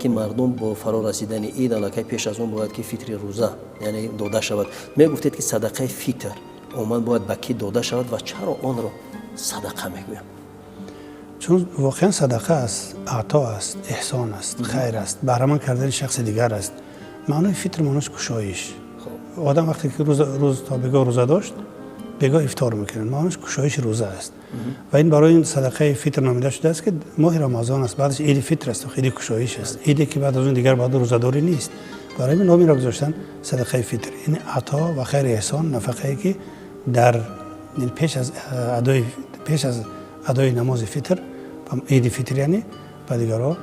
Ки мардум бо фаро расидани ид аллакай пеш аз он бояд ки фитри рӯза, яъне, дода шавад. Мегуфтед, ки садақаи фитр умуман бояд ба кӣ дода шавад ва чаро онро садақа мегӯянд? Чун воқеан садақа аст, ато аст, эҳсон аст, хайр аст, баҳраманд кардани шахси дигар аст. Маънои фитр маънош кушоиш. Одам вақте ки рӯз то бегоҳ рӯза дошт, бегоҳ ифтор мекунад, маънош кушоиши рӯза аст. Ва ин барои ин садақаи фитр номида шудааст, ки моҳи Рамазон аст, баъдаш иди фитр аст, иди кушоиш аст, иде ки баъд аз он дигар баъд рӯзадорӣ нест. Барои ҳамин номиро гузоштан садақаи фитр. Ин ато ва хайри эҳсон, нафақае ки дар пеш аз адои намози фитр, иди фитр, яъне, ба дигарҳо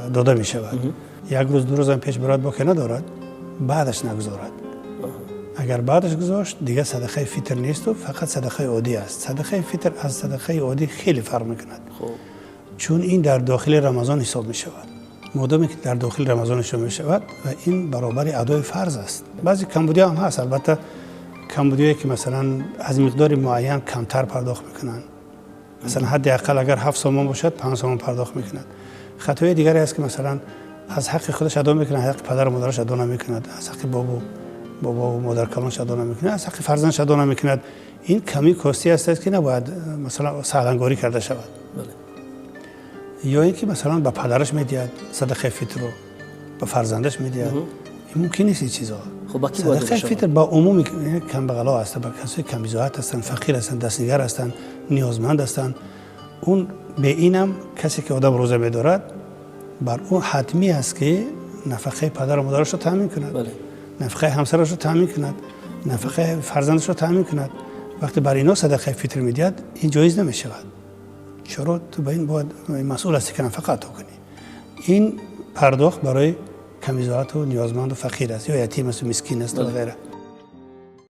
дода мешавад. Як рӯз, 2 рӯзам пеш барад, боке надорад, баъдаш нагузорад. Агар баъдаш гузошт, дигар садақаи фитр несту фақат садақаи оддӣ аст. Садақаи фитр аз садақаи оддӣ хеле фарқ мекунад, чун ин дар дохили Рамазон ҳисоб мешавад. Модоме ки дар дохили Рамазон ҳисоб мешавад ва ин баробари адои фарз аст. Баъзе камбудиҳо ҳам ҳаст, албатта, камбудиҳое ки, масалан, аз миқдори муайян камтар пардохт мекунанд. Масалан, ҳадди ақал агар 7 сомон бошад, 5 сомон пардохт мекунад. Хатои дигаре аст, ки, масалан, аз ҳаққи худаш адо мекунад, ҳаққи падару модараш адо намекунад, аз ҳаққи бобову модаркалонаш адо намекунад, аз ҳаққи фарзандаш адо намекунад. Ин камӣ костӣ аст, ки набояд, масалан, саҳлангорӣ карда шавад. Ё ин ки, масалан, ба падараш медиҳад садақаи фитрро, ба фарзандаш медиҳад. Ин мумкин нест, ин чизҳо. Садақаи фитр ба умуми камбағало аст, ба касои камбизоат ҳастанд, фақир ҳастанд, дастнигар ҳастанд, ниёзманд ҳастанд. Он бе инам касе ки одам рӯза медорад, бар ӯ ҳатмӣ аст, ки нафақаи падару модарашро таъмин кунад, нафақаи ҳамсарашро таъмин кунад, нафақаи фарзандашро таъмин кунад. Вақте бар ино садақаи фитр медиҳад, ин ҷоиз намешавад. Чаро? Ту ба ин бояд масъул ҳастӣ, ки нафақа ато кунӣ. Ин пардохт барои камбизоату ниёзманду фақир аст ё ятим асту мискин аст ва ғайра.